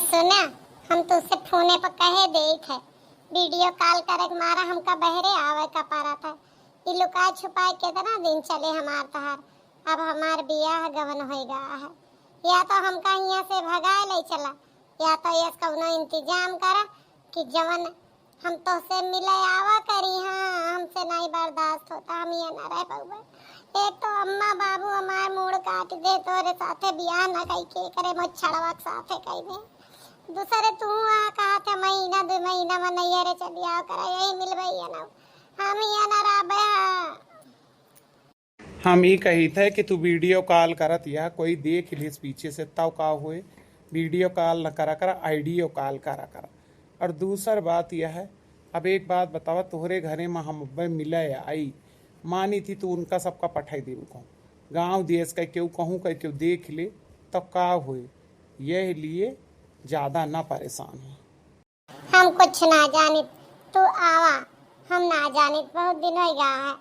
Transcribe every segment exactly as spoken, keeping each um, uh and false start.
सुना, हम तुझसे फोने पर कहे देत है, वीडियो कॉल करे के मारा हमका बहरे आवे का पड़त है। ई लुकाए छुपाए कितना दिन चले हमार तहार, अब हमार बियाह गवन होई गया है। या तो हमका हियाँ से भगाए ले चला, या तो यस कउनो इंतजाम करा कि जवन हम तोहसे मिले आवा करी, हाँ, हमसे नाहीं बर्दाश्त होता, हम ये ना रह पाउबे। एक तो अम्मा बाबू हमार मूड़ काट दे, तोरे साथे बियाह ना कई के करे, मोर छड़वा के साथे कई दे। दूसरे तू आ कहा थे महीना दो महीना में नैहरे चली आवा करा, यही मिलबे ये ना, हम ये ना रहबे, हाँ। हम ई कहित है कि तू वीडियो कॉल करत या कोई देख लिस पीछे से, तब का होए? वीडियो कॉल न करा करा, ऑडियो कॉल करा करा। और दूसर बात यह है, अब एक बात बतावा, तोहरे घरे में हम अब्बे मिले आई, मानी थी तू उनका सबका पठाई देबू कहूँ, गाँव देश का केहू कहूँ का केहू देख ले, तब का होए? यह लिए ज्यादा ना परेशान हो। हम कुछ ना जानित, तू आवा। हम ना जानित, बहुत दिन होइ गया है।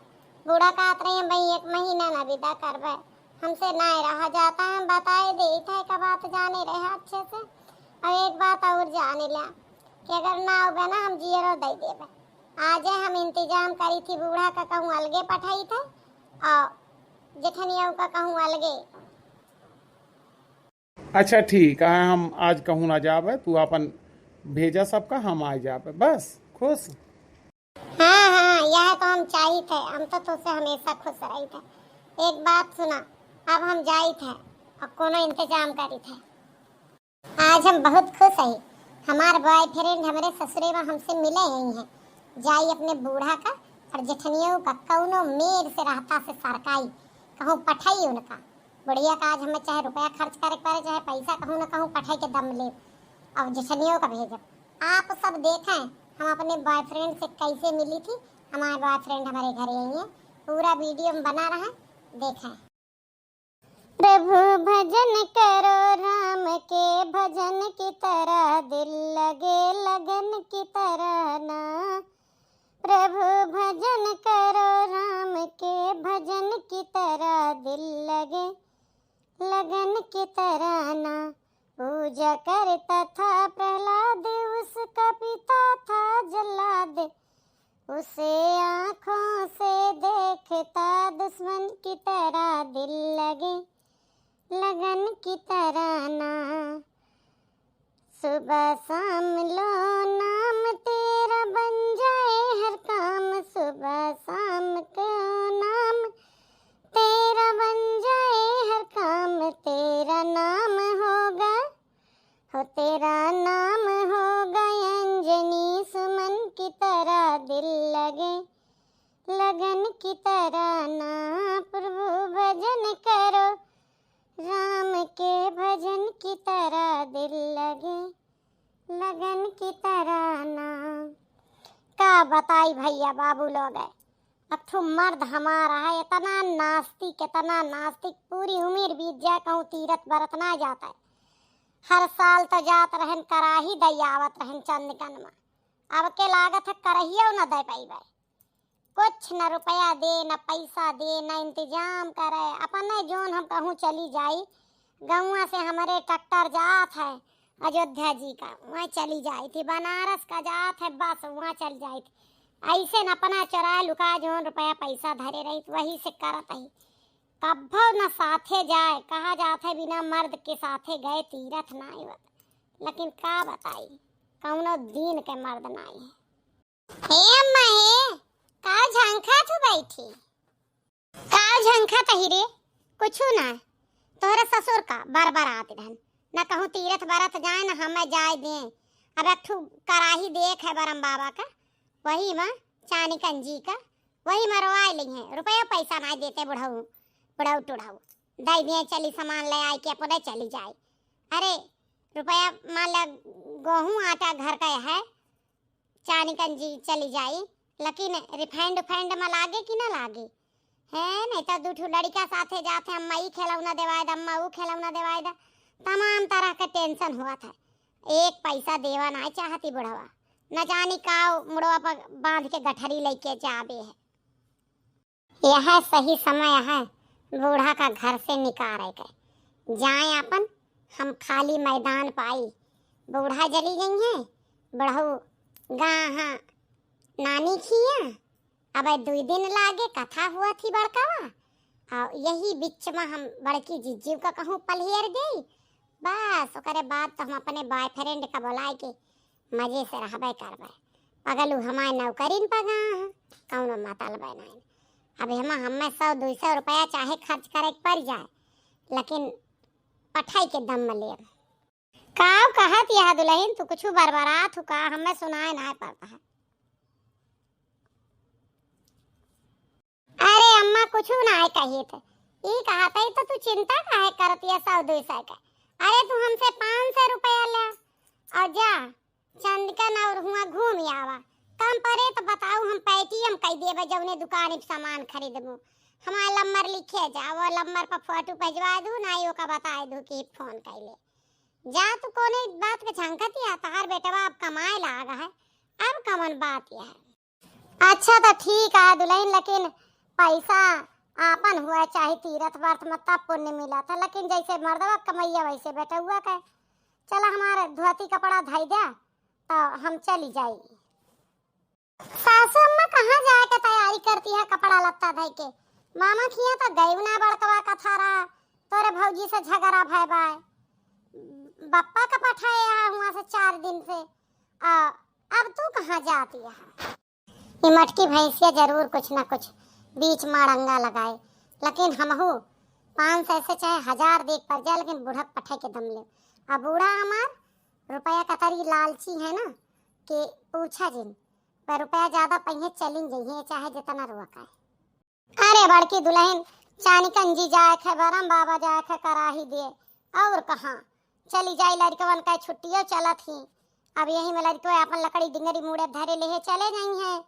बूढ़ा कहत रही, "भाई, एक महीना ना विदा करबे, हमसे ना रहा जाता है।" हम बताए देत है का बात जाने रहे अच्छे से। अब एक बात और जाने ल्या कि अगर ना आवे ना, हम जियरो दे देबे। आजे हम इंतजाम करी थी, बूढ़ा का कहूँ अलगे पठाई थे और जेठनिया का कहूँ अलगे। अच्छा ठीक है, हम आज कहूँ ना जाबे, तू अपन भेजा सबका, हम आ जाबे, बस खुश। हाँ, हाँ, यह तो हम चाहित है, हम तो तुझसे हमेशा खुश रहित है। एक बात सुना, अब हम जाइत है और कोनो इंतजाम करित है। आज हम बहुत खुश है, हमार बॉयफ्रेंड हमरे ससुरे में हमसे मिले आई हैं, जाई अपने बूढ़ा का और जेठनियों का कौनो मेर से रहता से सरकाई, कहूँ पठाई उनका। बुढ़िया का आज हमें चाहे रुपया खर्च करे के पड़े, चाहे पैसा कहूँ न कहूँ पठाई के दम ले, और जेठनियों का भेजब। आप सब देखें हम अपने बॉयफ्रेंड से कैसे मिली थी। हमारे बॉयफ्रेंड हमारे घरे आई हैं, पूरा वीडियो में बना रहे, देखें। प्रभु भजन करो राम के भजन की तरह, दिल लगे लगन की तरह ना। प्रभु भजन करो राम के भजन की तरह, दिल लगे लगन की तरह ना। पूजा करता था प्रहलाद, उसका पिता था जल्लाद। उसे आँखों से देखता दुश्मन की तरह, दिल लगे लगन की तरह ना। सुबह शाम लो नाम तेरा, बन जाए हर काम। सुबह शाम को नाम तेरा, बन जाए हर काम। तेरा नाम होगा, हो तेरा नाम होगा अंजनी सुमन की तरह, दिल लगे लगन की तरह ना। प्रभु भजन करो राम के भजन की तरह, दिल लगे लगन की तरह ना। का बताई भैया बाबू लोग, अब ठो मर्द हमारा है इतना नास्तिक, इतना नास्तिक, पूरी उम्र बीत जाए कहूँ तीरथ बरत ना जाता है। हर साल तो जात रहन, कराही दई आवत रहन चंदकन में, अब के लागत है करहियो न दे पाइबे। कुछ न रुपया दे, न पैसा दे, न इंतजाम करे, अपने जोन हम कहूँ चली जाई, गौवा से हमरे ट्रैक्टर जात है अयोध्या जी का, वहाँ चली जाई थी, बनारस का जात है बस, वहाँ चली जाई थी। ऐसे न अपना चोरा लुका जोन रुपया पैसा धरे रही, वही से करत ही। कभो न साथे जाए, कहा जात है बिना मर्द के साथे गए तीरथ नाई होत। लेकिन का बताई, कौनो दीन के मर्द नाई है। हे अम्मा हे, का झंखा तू बैठी? का झंखा तही रे? कुछु ना। तोहरे ससुर का बरबर आत रहन, न कहूँ तीरथ बरत जाए, न हमें जाए दे। अब एक ठू कराही देख है बरम बाबा का, वही में चानी कंजी का, वही में रोआए ली हैं। रुपया पैसा ना देते बुढ़ऊ, बुढ़ऊ टुढ़ऊ। दे दिए चली सामान ले आए के अपने चली जाए। अरे रुपया मान ला, गेहूँ आटा घर का है, चानी कंजी चली जाई, लेकिन रिफाइंड उफाइंड में लागे कि ना लागे? है, नहीं तो दू ठू लड़का साथे जात है, अम्मा ई खिलौना देवाए द, अम्मा ऊ खिलौना देवाए द, तमाम तरह के टेंशन हुआ था। एक पैसा देवा ना चाहती बुढ़वा, न जानी का मुड़वा पर बांध के गठरी लेके जाबे है। यह सही समय है बूढ़ा का घर से निकारे के। जाए अपन, हम खाली मैदान पाई, बूढ़ा जली गई हैं, बुढ़ऊ गा हाँ नानी खिया। अब दुई दिन लागे कथा हुआ थी बड़कावा, और यही बीच में हम बड़की जिज्जू का कहूँ पलहेर देई। बस ओकरे बाद तो हम अपने बॉयफ्रेंड का बुलाए के मजे से रहबे करबे। पगलू हमारे नौकरीन पर गा हाँ, कौनो मतलबे नहीं। अब हम हमें सौ दुई सौ रुपया चाहे खर्च करे के पड़ जाए, लेकिन पठाई के दम में लेब। काव कहत यह दुलहिन, तू कुछु बरबरात हु का? हमें सुनाए नाय पड़ता है। अरे अम्मा, कुछु नाय कहित। ई कहत है तो तू चिंता काहे करत यह सौ दुई सौ के? अरे तू हमसे पाँच सौ रुपया ले और जा, चंदकन और हुआ घूम आवा। कम परे तो बताऊ, हम Paytm कई देबे, जौने दुकान पे सामान खरीदबू। हमार नंबर लिखे जा, वो नंबर पर फोटो भेजवा दू, ना ही ओका बताए दू कि फोन कैले। जा तू कोने बात के झंकत या, तहार बेटवा अब कमाए लाग है, अब कवन बात या है? अच्छा तो ठीक है दुलहिन, लेकिन पैसा आपन हुआ चाहे तीरथ व्रत में तब पुण्य मिला था, लेकिन जैसे मर्दवा कमैया वैसे बेटौआ के। चला हमार धोती कपड़ा धई द्या तो हम चली जाई। सासू अम्मा कहाँ जाए के तैयारी करती है कपड़ा लत्ता धई के? मामा खिया तो गयू ना बड़कवा का थारा, तोरे भौजी से झगड़ा भय बाय। बप्पा का पठाए यहाँ हुआ से चार दिन से, आ, अब तू कहाँ जाती है? ये मटकी भैंसिया जरूर कुछ ना कुछ बीच में अड़ंगा लगाए, लेकिन हमहू पाँच सौ से चाहे हजार देख पड़ जाए, लेकिन बूढ़ा पठे के दम ले। अब बूढ़ा हमार रुपया कतरी लालची है ना कि पूछा जिन, पर रुपया ज्यादा पहिए चलिन जइहे, चाहे जितना रुआ का है। अरे बड़की दुलहिन, चानी कंजी जाए खे, बरम बाबा जाए खे, कराही दे, और कहाँ चली जाई, लड़कवन का छुट्टियो चलत ही। अब यही में लड़कवे अपन लकड़ी डिंगरी मूड़े धरे लेहे चले जाई हैं।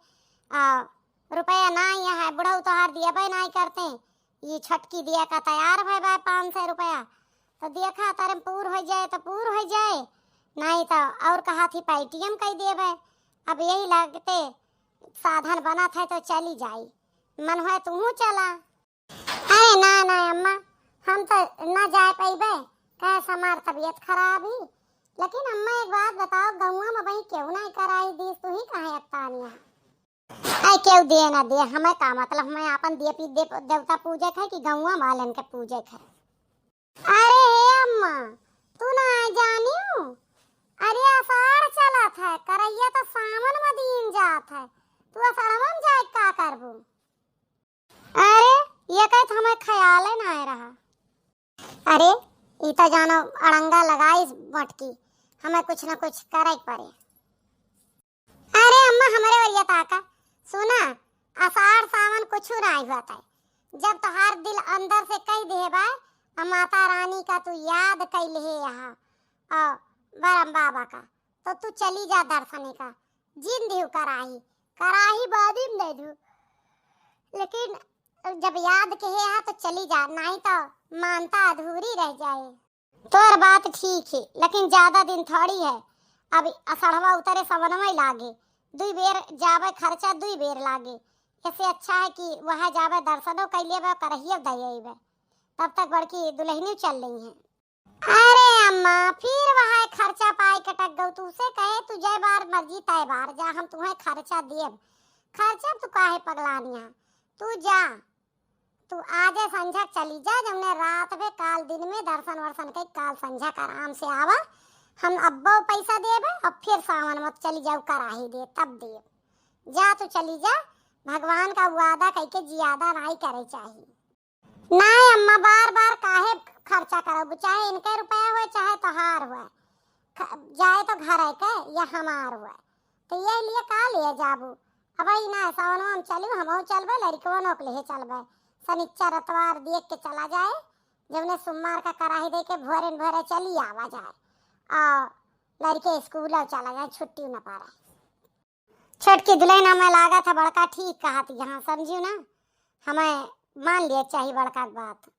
आ, रुपया ना आया है, बुढ़ऊ तोहार दियबे नाई करते। ये छटकी दिया का तैयार भय बा पाँच सौ रुपया, तो देखा तारे पूर हो जाए तो पूर हो जाए, नहीं तो और कहा थी Paytm कई देबे। अब यही लगते साधन बनत है तो चली जाई, मन होए तूहू चला। अरे ना ना अम्मा, हम तो ना जाए पइबे, कहे से हमार तबीयत खराब ही। लेकिन अम्मा एक बात बताओ, गौवा में भाई केहू नहीं कराई दीस, तू ही काहे अकतानिया? अरे केहू दे ना दे, हमें का मतलब, हमें आपन दे पी दे, देवता पूजे के है कि गौवा वालन के पूजे के है? अरे हे अम्मा, तू ना जानियो? अरे अषाढ़ चलत है, करैया तो सावन में दिन जात है, तू अषाढ़वा में जाए का करबू? अरे, ये कहे तो हमें ख्याल है ना आए रहा। अरे, ई तो जानो अड़ंगा लगाई मटकी, हमें कुछ ना कुछ करे के पड़े। अरे अम्मा, हमरे ओरिया ताका, सुना, अषाढ़ सावन कुछ ना आई होता है। जब तोहार दिल अंदर से कह दे बा, आ माता रानी का तू याद कैले है यहाँ, और बरम बाबा का, तो तू चली जा दर्शने का। जिन दिहु कराही, कराही बादी में दे दू, लेकिन जब याद कहे हा तो चली जा, नहीं तो मानता अधूरी रह जाए। तोर बात ठीक है, लेकिन ज्यादा दिन थोड़ी है। अब अषाढ़वा उतरे सवनवा ही लागे, दुई बेर जावे खर्चा दुई बेर लागे। ऐसे अच्छा है कि वहाँ जावे दर्शनो कर लेबे, करहियो दे अइबे। तब तक बड़की दुलहिनी चल रही हैं। अरे अम्मा, फिर वहाँ खर्चा पाए कटक गऊ। तू से कहे तू जय बार मर्जी तय बार जा, हम तुम्हें खर्चा दियब। खर्चा तू काहे पगलानिया, तू जा, तू आजे संझा चली जा, जौने रात में काल दिन में दर्शन वर्शन के काल संझा के आराम से आवा। हम अब्बो पैसा देबे और फिर सावन मत चली जाऊ कराही दे तब देब। जा तू चली जा, भगवान का वादा कह के जियादा नाई करे चाहिए। नाय अम्मा, बार बार काहे खर्चा करब, चाहे इनके रुपया होए चाहे तोहार होए, ख-, जाए तो घर है के या हमार होए, तो ये लिए का लिए जाबू? अब ही ना सावनवा में चलू, हमहू चलबे, लड़कवनो के लिए चलबे, शनिचर अतवार देख के चला जाए, जौने सोमवार का कराही दे के भोरे न भोरे चली आवा जाए, और लड़के स्कूल चला जाए, छुट्टी न पड़े। छोटकी दुलहिन, हमें लागत है बड़का ठीक कहत यहाँ, समझियो ना, हमें मान लिए चाहिए बड़का के बात।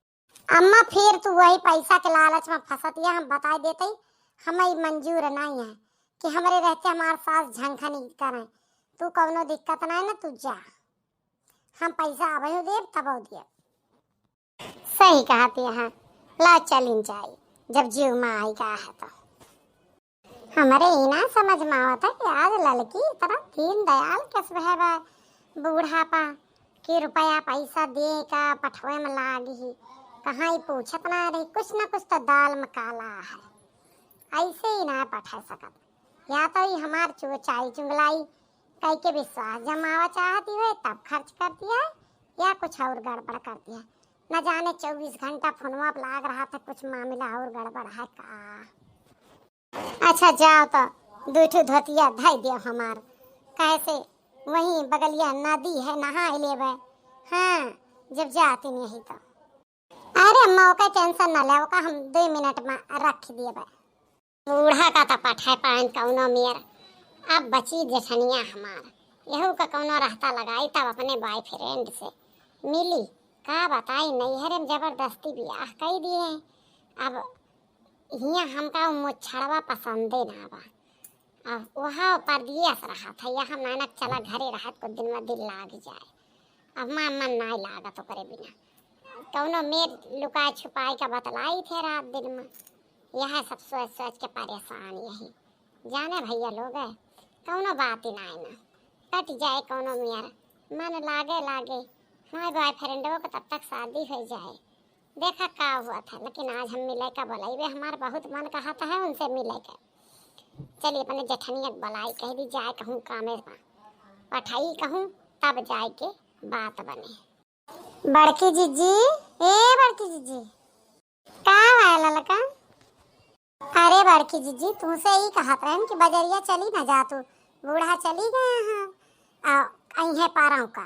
अम्मा, फिर तू वही पैसा के लालच में फंसत है, हम बताई देते ही, हमें ई मंजूर नहीं है कि हमरे रहते हमार सास झंखनी करें। तू कौनो दिक्कत नहीं ना, तू जा, हम पैसा अबहू देब तबहू देब। सही कहत यहाँ, ला चलिन जाई, जब जीव में आई का है तो। हमरे ई ना समझ में आवत है कि आज ललकी इतना दीन दयाल कस भय बा बूढ़ा पा कि रुपया पैसा दे का पठवे में लागी ही। कहाँ ई पूछत ना रही, कुछ ना कुछ तो दाल में काला है, ऐसे ही ना पठा सकत। या तो ई हमार चुचाई चुंगलाई कई के विश्वास जमावा चाहती है तब खर्च करती है, या कुछ और गड़बड़ करती है। न जाने चउबीस घंटा फोनवा पे लाग रहा था, कुछ मामला और गड़बड़ है का। अच्छा जाओ तो दू ठो धोतिया धई दियो हमार, कहे से वहीं बगलिया नदी है, नहा लेबे। हाँ, जब जाती नहीं तो। अरे अम्मा, ओका टेंशन ना ले, ओका हम दो मिनट में रख देबे। बूढ़ा का तो पठे पाइन कौनो मेर, अब बची जेठनिया हमार, यहू का कौनो रहता लगाई तब अपने बॉयफ्रेंड से मिली। का बताई, नैहरे में जबरदस्ती बियाह कई दिए। अब हियाँ हमका उ मुच्छड़वा पसंदे ना बा। अब वह परदेस रहत है, यहाँ मानक चला घरे रहत, कुछ दिन में दिल लाग जाए। अब माँ मन नाई लागत ओकरे बिना। कौनो मेर लुकाए छुपाए का बतलाई थे रात दिन में। यह सब सोच सोच के परेशान यही। जाने भैया लोग, कौनो बात ही नाई ना। कट जाए कौनो मेर, मन लागे लागे। हमारे बॉयफ्रेंडों को तब तक शादी हो जाए। देखा का हुआ था, लेकिन आज हम मिले का बोलाइबे, हमार बहुत मन कहत है उनसे मिले का। चलिए अपने जेठनिया के बोलाई, कह दी जाए कहूँ कामे पा, पठाई कहूँ, तब जाए के बात बने। बड़की जीजी, ए बड़की जीजी, का हुआ है ललका? अरे बड़की जीजी, तुमसे ई कहत रहन कि बजरिया चली ना जा तू, बूढ़ा चली गए हैं, आ अइहे पारव का,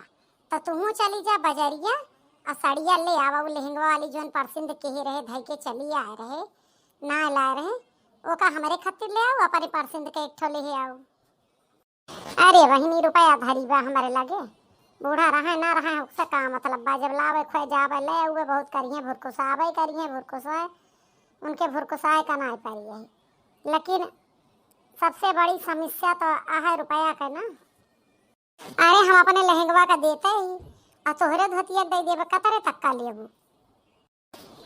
तो तुहू चली जा बजरिया, आ साड़िया ले आवा, उ लहंगवा वाली जोन परसिंद के ही रहे, धई के चली आए रहे, ना लाए रहे, ओका हमरे खातिर ले आओ, अपने परसिंद के एक ठो ले आओ। अरे बहिनी, रुपया धरी बा हमरे लगे, बूढ़ा रहे ना रहे, ओकसे का मतलब बा, जब लावे खोए जावे ले आवे, बहुत करिहे भुरकुसावे, करिहे भुरकुसाए, उनके भुरकुसाए का नाई पारी यही। लेकिन सबसे बड़ी समस्या तो आहे रुपया के ना। अरे हम अपने लहंगवा का देते ही, आ तोहरे धोतिया दे देबे, कतरे तक का लेबू?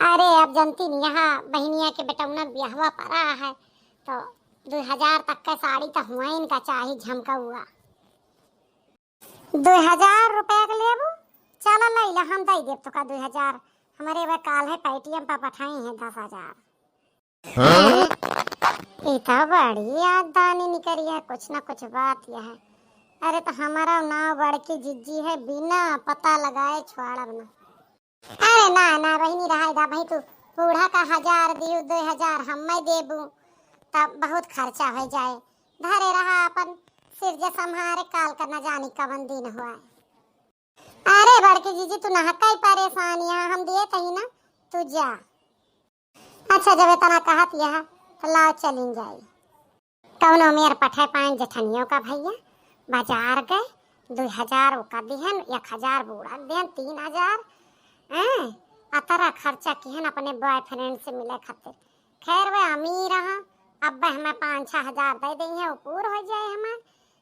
अरे, अब जनती नहीं, यहाँ बहिनिया के बेटौना बियाहवा पड़ा है, तो दो हजार तक का साड़ी तो हुआ इनका चाही झमकौआ। दो हजार रुपया के लेबू? चलो लइला, हम दे देब तोका दो हजार। हमरे वह काल है Paytm पर पठाई है दस हजार। हाँ? ई तो बड़ी याद दानी निकरी है, कुछ ना कुछ बात यह है। अरे तो हमारा नाव बड़की जिज्जी है, बिना पता लगाए छोड़ब ना। अरे ना, ना बहिनी, रहाई दा भाई, तू बूढ़ा का हजार दियो, दो हजार हम्मे देबू, तब बहुत खर्चा हो जाए। धरे रहा अपन सिरजा संहारे, काल का न जानी कवन दिन हुआ। अरे बड़की जीजी, तू ना कई परेशान, यहाँ हम दिए तही ना, तू जा। अच्छा, जब इतना कहत यह, तो लाओ चलिन जाई। कौनो मेर पठे पाइन जेठनियों का भैया, बाजार गए, दो हजार ओका दिहन, एक हजार बूढ़ा के दिहन, तीन हजार, हैं? अतरा खर्चा किहन अपने बॉयफ्रेंड से मिले खातिर। खैर, वे अमीर हैं, अब हमें पाँच छः हजार दे देइहैं, वो पूर हो जाए हमें,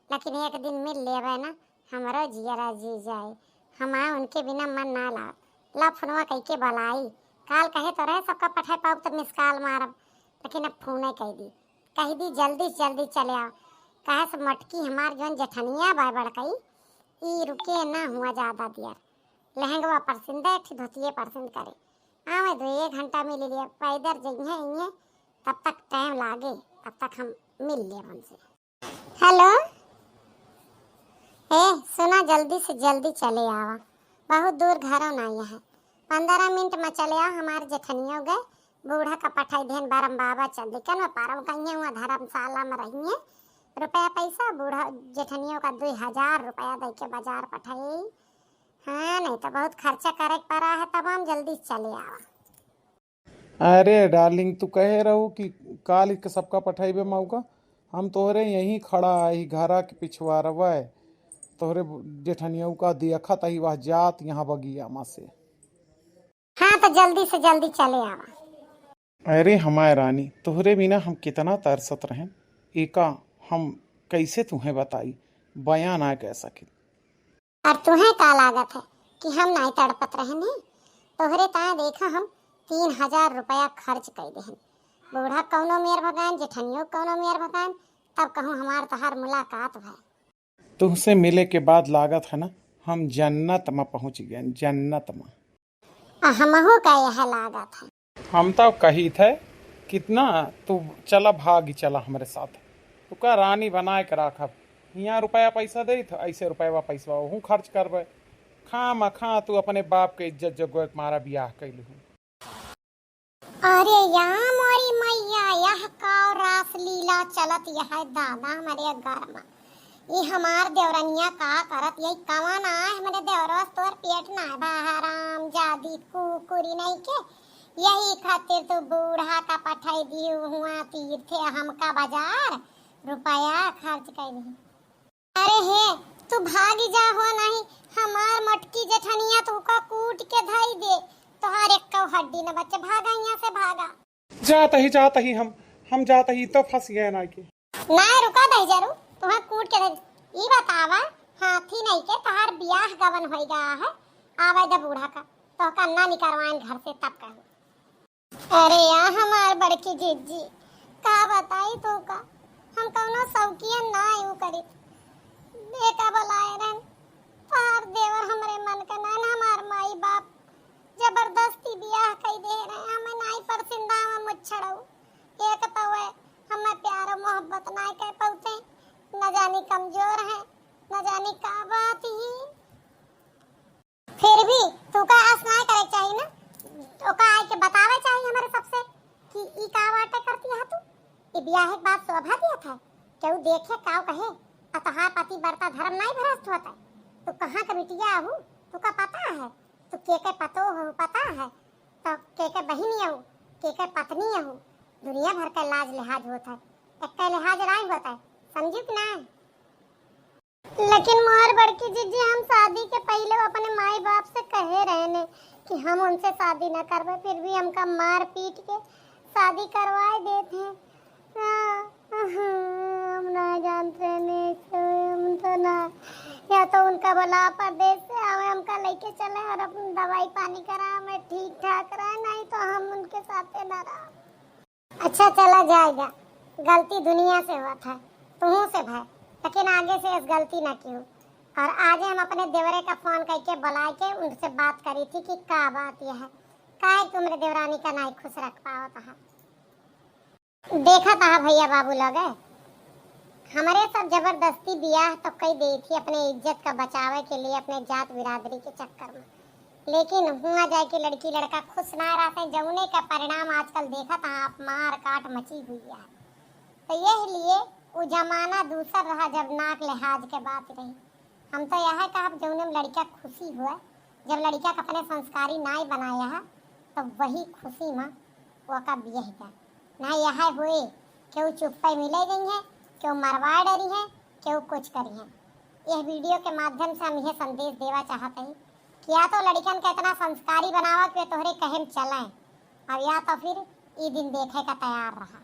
लेकिन एक दिन मिल लेवे ना, हमरो जियरा जी जाए। हमार उनके बिना मन ना लाग। ला फोनवा कइके बलाई। काल कहे तो रहे सबका पठे पाउब तो मिस कॉल मारब, लेकिन अब फोने कह दी। कह दी जल्दी से जल्दी चले आओ। काहे से मटकी हमार जौन जेठनिया बा बड़कई, ई रुके ना हुआ ज्यादा दियर। लहंगवा परसिंद, एक ठे धोतिये परसिंद करे। आवे दो, एक घंटा मिल लिया, पैदल जइहे इहे, तब तक टाइम लागे, तब तक हम मिल लेब उनसे। हेलो, ए सुना, जल्दी से जल्दी चले आवा, बहुत दूर घरो नाई है। पंद्रह मिनट में चले आवा, हमार जेठनियो गए, बूढ़ा का पठाई देन बरम बाबा चंदिकन में पारम कहिए, वहाँ धर्मशाला में रहिए। रुपया पैसा बूढ़ा जेठनियो का दो हजार रुपया दे के बाजार पठाई। हाँ, नहीं तो बहुत खर्चा करे के पड़ा है, तमाम जल्दी चले आवा। अरे डार्लिंग, तू कहे रहू कि काल के सबका पठाइबे मौका, हम तोहरे यहीं खड़ा आई घरा के पिछवारवा, तोहरे जेठनियऊ का देखत आई वह जात यहाँ बगिया मा से। हाँ, तो जल्दी से जल्दी चले आवा। अरे हमार रानी, तोहरे बिना हम कितना तरसत रहेन, एका हम कैसे तुहें बताई, बयां ना कह सकित। और तुहें का लागत है कि हम नाई तड़पत रहन ही? तोहरे ताए देखा हम तीन हजार रुपया खर्च कर देहन। बूढ़ा कौनो मेर भगाएन, जेठनियो कौनो मेर भगाएन, तब कहूँ हमार तोहार मुलाकात भय। तुहसे मिले के बाद लागत है ना, हम जन्नत में पहुँच गए, जन्नत में। आ हमहू का यह लागत है। हम तो कही थे, कितना तू चला, भागी चला हमरे साथ, तुका रानी बनाए के राखब। हियाँ रुपया पैसा दे थे, ऐसे रुपया पैसा वहूँ खर्च करबे। खामखा तू अपने बाप के इज्जत जगोए के मारा बियाह कैलू। अरे या मोरी मैया, यह का रासलीला चलत यह दादा हमरे घर में। ई हमार देवरनिया का करत, यही कवन आए हमरे देवरवा से तोर पेट ना भा, हराम जादी कुकुरी नहीं के। यही खातिर तू बूढ़ा का पठाई दी हुआ तीर्थे हमका बाजार रुपया खर्च कर दी। अरे हे, तू भागी जा हो, नहीं हमार मोटकी जेठनिया तुका कूट के धई दे, तोहार एक्को हड्डी न बचे। भागा यहाँ से, भागा। जात ही, जात ही हम, हम जात ही तो फंस गए ना के। ना रुका दहिजरू, तुहा कूट के धई। ई बतावा, हाथी नहीं के तोहार बियाह गवन होई गया है, आवे दे बूढ़ा का, तो कन्ना निकरवाइन घर से तब कहूँ। अरे या हमार बड़की जिज्जी, का बताई तोका, हम कौनो शौकिया ना यूं करित। बेटा बोलाए रहन, तोहार देवर हमरे मन के ना, ना हमार माई बाप जबरदस्ती बियाह कई दे रहे, हमें नाई परसिंदा में मुच्छड़ऊ। एक तो वे हमें प्यार मोहब्बत ना कर पाते, न जानी कमजोर है, न जानी का बात ही। फिर भी तू का आस ना करे के चाही ना, ओका आए के बतावे चाही हमरे सबसे कि ई का बाटे करती है तू। ई बियाह के बाद शोभा दिया था, केहू देखे काव कहे, आ तोहार पति बरता धर्म नहीं भ्रष्ट होता है। तू कहाँ के बिटिया आहू, तू का पता है? तू के के पतो हो पता है? तो के के बहिनी आहू, के के पत्नी आहू, दुनिया भर का लाज लिहाज होता है, एक का लिहाज नहीं होता है, समझू कि नहीं? लेकिन मोर बड़की जिज्जी, हम शादी के पहिले अपने माई बाप से कहे रहने कि हम उनसे शादी न करबे, फिर भी हमका मार पीट के शादी करवाए देत हैं। हाँ, हम ना जानत रहने ऐसे, हम तो ना, या तो उनका बोला परदेश से आवे, हमका लेके चले और अपन दवाई पानी करा, मैं ठीक ठाक रहे, नहीं तो हम उनके साथे ना रहा। अच्छा, चला जाएगा, गलती दुनिया से हुआ था, तुहू से भय, लेकिन आगे से ऐस गलती ना कियो। और आज हम अपने देवरे का फोन करके बुलाए के उनसे बात करी थी कि का बात यह है, काहे तुमरे देवरानी का नाई खुश रख पावत है। देखा था भैया बाबू लोग, हमरे सब जबरदस्ती बियाह तो कई दे थी अपने इज्जत का बचावे के लिए, अपने जात बिरादरी के चक्कर में। लेकिन हुआ जाए कि लड़की लड़का खुश ना रहते, जौने का परिणाम आजकल देखत हैं आप, मार काट मची हुई है। तो यह लिए उ जमाना दूसर रहा, जब नाक लिहाज के बात रही। हम तो यह कहब, जौने में लड़का खुशी हुआ, जब लड़का का अपने संस्कारी नाई बनाया है, तो वही खुशी में वो का बियह जाए। ना यह हुए केहू चुप्पे मिले गई है, केहू मरवा डरी है, केहू कुछ करी है। यह वीडियो के माध्यम से हम यह संदेश देवा चाहते हैं कि या तो लड़कन के इतना संस्कारी बनावा कि वे तोहरे कहे में चलें, और या तो फिर ई दिन देखे का तैयार रहा।